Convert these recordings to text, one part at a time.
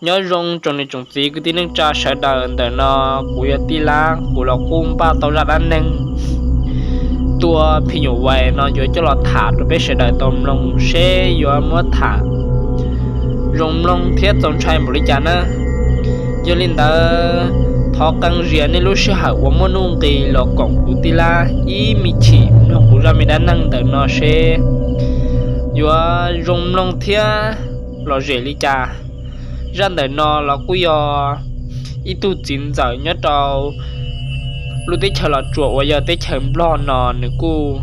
Nyob zoo tsoom niam tsoom txiv kwv tij neej tsa sawv daws ntawm no, kuv yog Tij Lab, kuv los kuj npaj tau zaj dab neeg tua phim nyuj vais no yuav coj los tham rau peb sawv daws tau mloog seb yuav muab tham zoo mloog thiab txaus ntshai npaum li cas na. Yog li ntawd, thov qee zias nej lub sij hawm uas muaj nuj nqis los koom kuv Tij Lab ib me chim mloog kuv zaj me dab neeg ntawm no seb yuav zoo mloog thiab lom zem li cas. Zaj ntawm no los kuj yog ib tug txiv ntxawm nyob rau lub teb chaws Los Tsuas uas yog teb chaws Nplog no nws kuj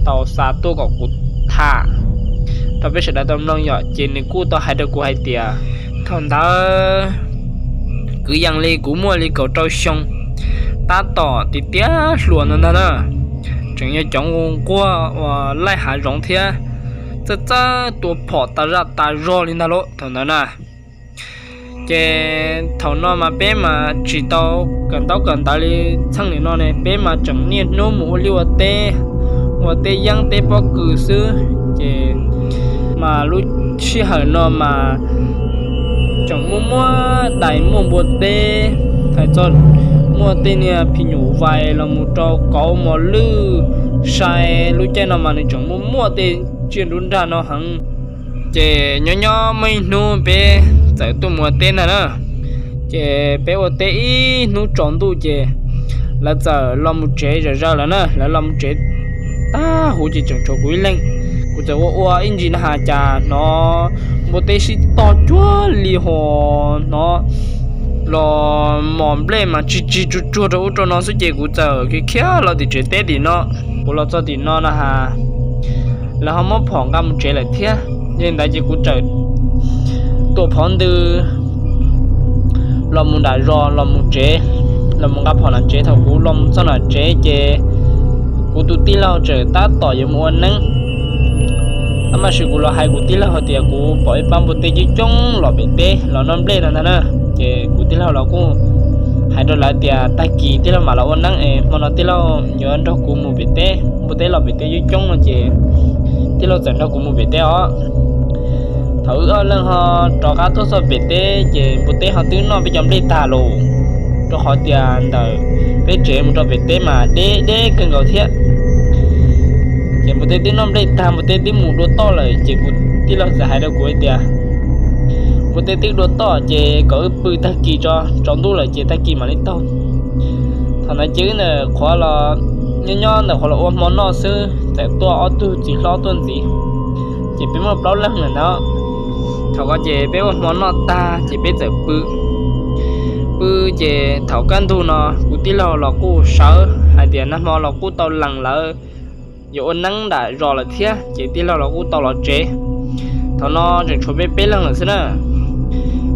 tau xa tuaj kom kuv tham rau peb sawv daws tau mloog yom. Ces nws kuj tau hais rau kuv hais tias thaum ntawd kwv yees li kuv muaj li kaum rau xyoo, tab tom tiav tiav hluas ntag ntag na, tseem yog cov nquag uas laij hav zoov thiab, txawj txawj tua phom tas zaj tas zog li ntag lauj thaum ntawd na. Ces thaum no mas peb mas tsis tau kawm ntaub kawm ntawv li txheej nim no ne, peb mas tseem niaj hnub mus ua liaj ua teb, ua teb yeeb teb pob kws xwb. Ces mas lub sij hawm no mas tseem muaj muaj dais muaj npua teb, hais txog muaj tej niag phim nyuj vais los mus rau kauv mos lwj sai. Lub caij no mas nws tseem muaj muaj tej tsiaj nruab nrag no heev. Ces nyob nyob muaj ib hnub peb txawm tuaj mus ua teb ntag na. Ces peb ua teb ib hnub tsaus ntuj ces lawv txawm los mus tsev zom zaws lawm na. Lawv los mus tsev tag huv ces tseem tshuav kuv ib leeg. Kuv txawm ua ua ib ntsis na has cas hnov npua teb sib tog cuag li ho hnov los mos nplej mas tsis tsis tsuag tsuag rau ub rau no xwb ces kuv txawm khiav khiav los tim tsev teb tim no. Kuv los txog tim no na has, lawv ho muab phom nqa mus tsev lawm thiab. Yog li ntawd ces kuv txawm tua phov ntws los mus nram zos los mus tsev, los mus nqa phom nram tsev. Thaum kuv los mus txog nram tsev ces kuv tus tij laug tseem tab tom yuav mus ua neeb. Tab mas sis kuv los hais kuv tij laug hais tias kuv pom ib pab npua teb coob coob los pem teb los noj nplej no ntag na. Ces kuv tij laug los kuj hais rau lawv tias tag kis tij laug mam los ua neeb es hmo no tij laug yuav nrog kuv mus pem teb, npua teb los pem teb coob coob no ces tij laug txawm nrog kuv mus pem teb os. Thaum wb ob leeg ho rov qab tuaj txog pem teb ces npua teb ho twb noj peb cov nplej tag lawm, rau qhov tias ntawm peb tsev mus rau pem teb mas deb deb kawg nkaus thiab. Ces npua teb twb noj nplej tag, npua teb twb mus dua toj lawm ces kuv tij laug txawm hais rau kuv hais tias npua teb twb dua toj ces kom wb pw tag kis tso, tsaus ntuj lawm ces tag kis mam li taug. Thaum ntawd ces wb ntawm qhuav los, nyob nyob ntawm qhuav los ua hmo noj xwb txawm tuaj ob tug txiv hlob tuaj ntxiv, ces peb muaj plaub leeg lawm ntawd. Thaum ko ces peb ua hmo noj tag ces peb txawm pw. Pw ces thaum kaj ntug no kuv tij laug los kuj sawv hais tias nag hmo los kuj tau lees lawv yuav ua neeb nram zos lawm thiab ces tij laug los kuj tau los tsev. Thaum no tseem tshuav peb peb leeg lawm xwb na.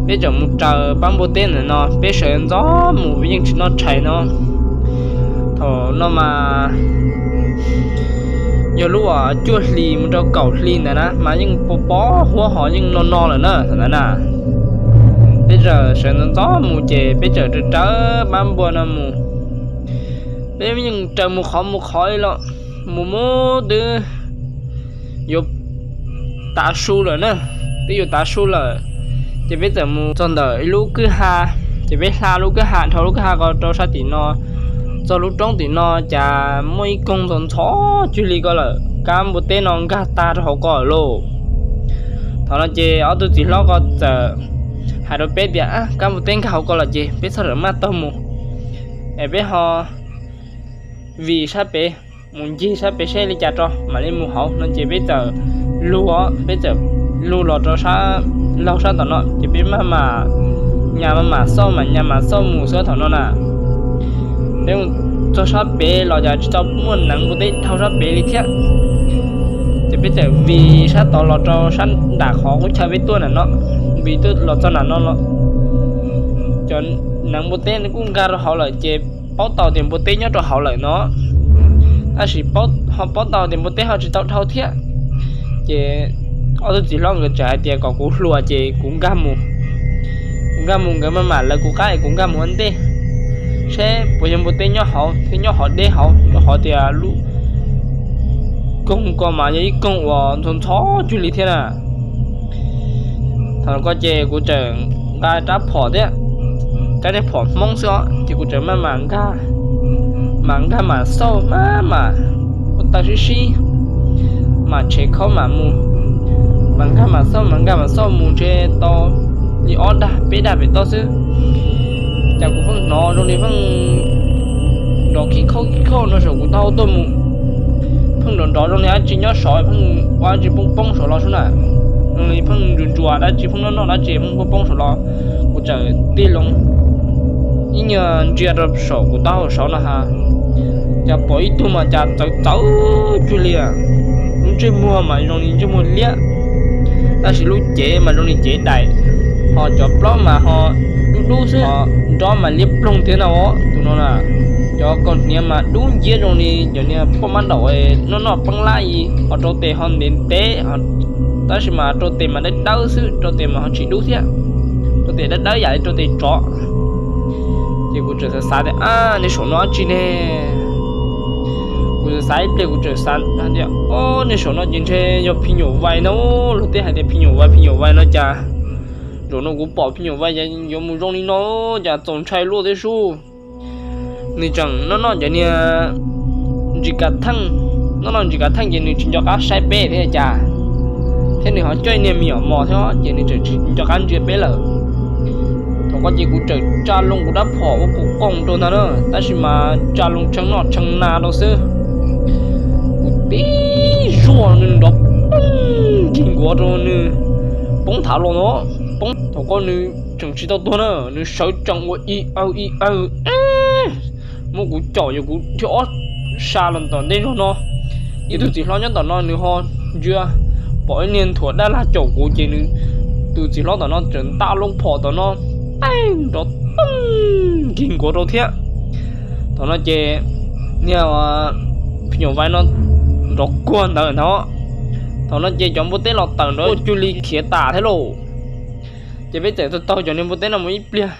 Peb tseem mus raws pab npua teb ntawm no, peb sawv ntxov mus peb yeej tsis noj tshais no. Thaum no mas yog lub uas cuaj hlis mus rau kaum hlis ntawd na mas yeej pos pos huab ho yeej no no lawm na thaum ntawd na. Peb txawm sawv ntxov ntxov mus ces peb txawm raws raws pab npua no mus. Peb yeej raws mus qhov mus qhov li los mus mus twb yuav tav su lawm na, twb yuav tav su lawm. Ces peb txawm mus txog ntawm ib lub kwj ha, ces peb hla lub kwj ha, dhau lub kwj ha ko rau sab tim no, txog lub roob tim no cas muaj ib koog ntxhov ntxhov cuag li ko lawm, kab npua teb no nkag tag rau hauv ko lawm lauj. Thaum no ces ob tug txiv hlob ko txawm hais rau peb tias, kab npua teb nkag hauv ko lawm ces peb txhob rawm maj taug mus, es peb ho vim sab pem, mus ncig sab pem seb li cas tso mam li mus hauv no ces peb txawm lug, peb txawm lug los rau sab laug sab tom no ces peb maj mam nyas maj mam xauj mam nyas mam xauj mus xwb thaum no na. Peb mus txog sab pem los cas tsis tau muaj neev npua teb dhau sab pem li thiab. Ces peb txawm vim sab tod los rau sab nram qhov qub chaw peb tuaj ntawm no, vim tuaj los txog nram no los, cov neev npua teb kuj nkag rau hauv lawm ces paub tau tias npua teb nyob rau hauv lawm no, tab sis ho paub tau tias npua teb ho tsis tau dhau thiab. Ces ob tug txiv hlob nkawd txawm hais tias kom kuv hluas ces kuv nkag mus, kuv nkag mus nkawd maj mam lawv kuv qab es kuv nkag mus ua ntej seb puas yog npua teb nyob hauv thiab nyob hauv deb hauv, rau qhov tias lub koog ko mas yog ib koog uas ntxhov ntxhov cuag li thiab na. Thaum ko ces kuv txawm nqa rab phom thiab, rab niag phom Hmoob xwb os, ces kuv tseem maj mam nkag, mam nkag mam xauj, maj mam ua taw sib sib, mam tshev khaub mam mus, mam nkag mam xauj, mam nkag mam xauj mus ntshe tau li ob dag peb dag pem toj xwb, cas kuv pheej hnov zoo li pheej nrov khib khaub khib khaub no saum kuv taub hau tuaj mus. Pheej nrov nrov zoo li dab tsi nyob saud pheej ua dab tsi poob poob saud los sub na, zoo li pheej ntsuas ntsuas dab tsi, pheej noj noj dab tsi pheej poob poob saud los. Kuv txawm tig loo ib nyuag ntsia rau saum kuv taub hau saud no ha, cas pom ib tug mas cas txawv txawv cuag li, lub ntsej muag mas zoo li ntsej muag liab, tab sis lub cev mas zoo li cev dais, ho cov plaub mas ho dub dub xwb, nrob mas liab ploog thiab na. Tus no na, cov kaus hniav mas dub nciab zoo li cov niag poj mab daum noj noj peeb lab i, ho rau tes ho ntev ntev, tab sis mas rau tes mas dawb dawb xwb, rau tes mas ho tsis dub thiab, rau tes dawb dawb yam li rau tes tsov. Ces kuv txawm xav xav tias, ab, nej saum no dab tsi ne? Kuv txawm xav ib pliag kuv txawm xav tias, o, nej saum no ces ntshe yog phim nyuam vais no, luag tej hais tias phim nyuam vais, phim nyuam vais no cas zaum no kuv pom phim nyuam vais yuav mus zoo li no, cas txaus ntshai luaj thiab sub. Nws tseem noj noj cov niag ntsis kav theej, noj noj ntsis kav theej ces nws tsis nco qab saib peb thiab cas, thiab nws ho coj ib niag me nyuam mos thiab ces nws tseem tsis nco qab ntsia peb lawm. Thaum ko ces kuv txawm tsa loo kuv rab phom ua qus qoos rau ntag na, tab sis mas tsa loo tshee noj tshee na rau xwb. Kuv tib zuag nws nrov poob nkig nkuav rau nws poob thav los no, poob. Thaum ko nws tseem tsis tau tuag na, nws sawv tsees ua ib awg ib awg, muab kuv caum, yog kuv thiab ob sa los tom ntej zog no. Ib tug txiv hlob nyob tom no nws ho ntsia, pom ib niag nthuav dab lag caum kuv ces nws, tus txiv hlob tom no txawm nta loo phom tom no, nrov poob nkig nkuav rau thiab. Thaum no ces niag phim nyuam vais no nrov kuag ntawd ntag. Thaum no ces cov npua teb los tawm nrov cuag li khiav tas thiab lauj. Ces peb txawm taug taug cov niag npua teb no mus ib pliag,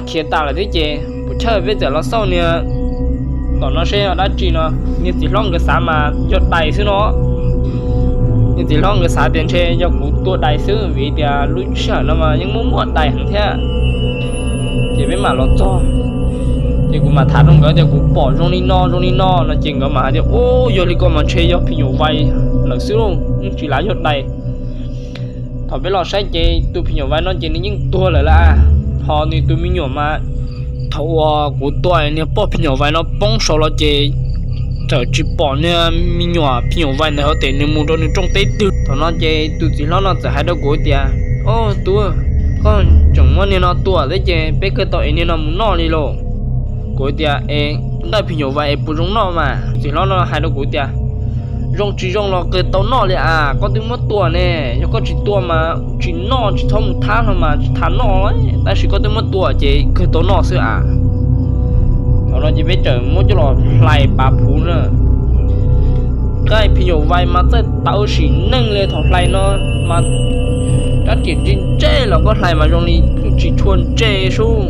khiav tas lawm thiab ces puas chawj peb txawm los xauj niag tom no seb yog dab tsi no. Niag txiv hlob nkawd xav mas yog dais xwb no. Niag txiv hlob nkawd xav tias ntshe yog kuv tua dais xwb vim tias lub sij hawm no mas yeej muaj muaj dais heev thiab. Ces peb mam los txog, ces kuv mam tham rau nkawd tias kuv pom zoo li no zoo li no no ces nkawd mam hais tias, u, yog li ko mas ntshe yog phim nyuj vais lawm xwb lauj, yeej tsis lam yog dais. Thaum peb los saib ces tus phim nyuj vais no ces nws yeej tuag lawm lauj, ho nws tus me nyuam mas thaum uas kuv tua niag poj phim nyuj vais no poob saud los ces txawm tsis pom niag me nyuam phim nyuj vais ntawd hauv tes nws mus rau nws rooj teb twg. Thaum no ces tus txiv hlob no txawm hais rau kuv tias, o, tub, koj tseem muab niag no tua thiab ces peb kawg tau ev niag no mus noj li lauj. Kuv tias, es nqaij phim nyuj vais es puas zoo noj mas? Txiv hlob no hais rau kuv tias, zoo tsis zoo los kawg tau noj li as, koj twb muab tua ne, yog koj tsis tua mas tsis noj, tsis txhob mus thab hlo mas tsis tas noj, tab sis koj twb muab tua ces kawg tau noj xwb as. Thaum no ces peb txawm muab coj los hlais pav phuv na. Nqaij phim nyuj vais mas txawj tawv sim neej li, thaum hlais no mas rab riam ntse ntse los koj hlais mas zoo li tsis tshua ntse sub.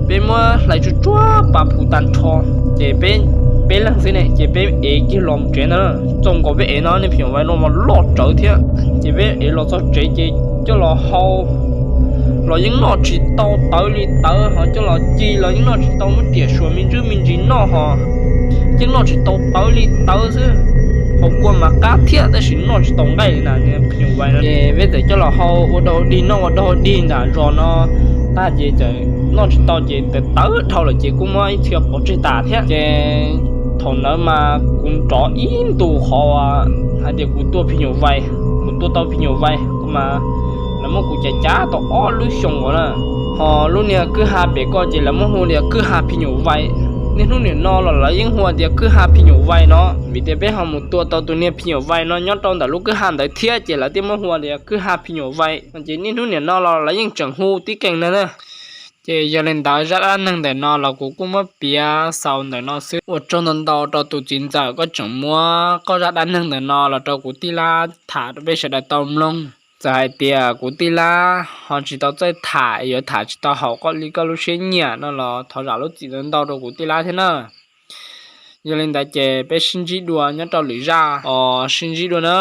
Peb muab hlais tsuag tsuag pav phuv tag nrho, ces peb, peb leeg xwb ne ces peb ev kiag los mus tsev ntag. Txaus nkaus peb ev no niag phim nyuj vais no mas loj tsawv thiab. Ces peb ev los txog tsev ces coj los hau los yeej noj tsis tau, tawv li tawv, ho coj los ci los yeej noj tsis tau, muab riam suas me ntsis me ntsis noj ho yeej noj tsis tau, tawv li tawv xwb. Hau kua mas qab thiab tab sis noj tsis tau nqaij li na. Niag phim nyuj vais no ces peb txawm coj los hau ua dog dig, noj ua dog dig nram zos no tag ces txawm noj tsis tau ces tawv tawv dhau lawm ces kuj muab ib txhia pov tseg tas thiab. Ces thaum ntawd mas kuv nrov ib ntus qhov hais tias kuv tua phim nyuj vais, kuv tua tau phim nyuj vais mas lawv muab kuv cav cav tau ob lub xyoos nkaus na. Ho lub niag kwj ha pem ko ces lawv muab hu tias kwj ha phim nyuj vais. Niaj hnub niam no los lawv yeej hu tias kwj ha phim nyuj vais no, vim tias peb ho mus tua tau tus niag phim nyuj vais no nyob rau ntawm lub kwj ha ntawd thiab ces lawv thiaj muab hu tias kwj ha phim nyuj vais no. Ces niaj hnub niam no los lawv yeej tseem hu tib keeg na. Ces yog li ntawd zaj dab neeg ntawm no los kuv kuj muab piav xaus ntawm no xwb. Ua tsaug ntau ntau rau tus txiv ntxawm koj tseem muab koj zaj dab neeg ntawm no los rau kuv tij laug tham rau peb sawv daws tau mloog. Txawm hais tias kuv tij laug ho tsis tau txawj tham, yuav tham tsis tau haum koj li koj lub siab nyiam no los thov zam lub txim ntau ntau rau kuv tij laug thiab na. Yog li ntawd ces peb sib ntsib dua nyob rau lwm zaj os, sib ntsib dua na.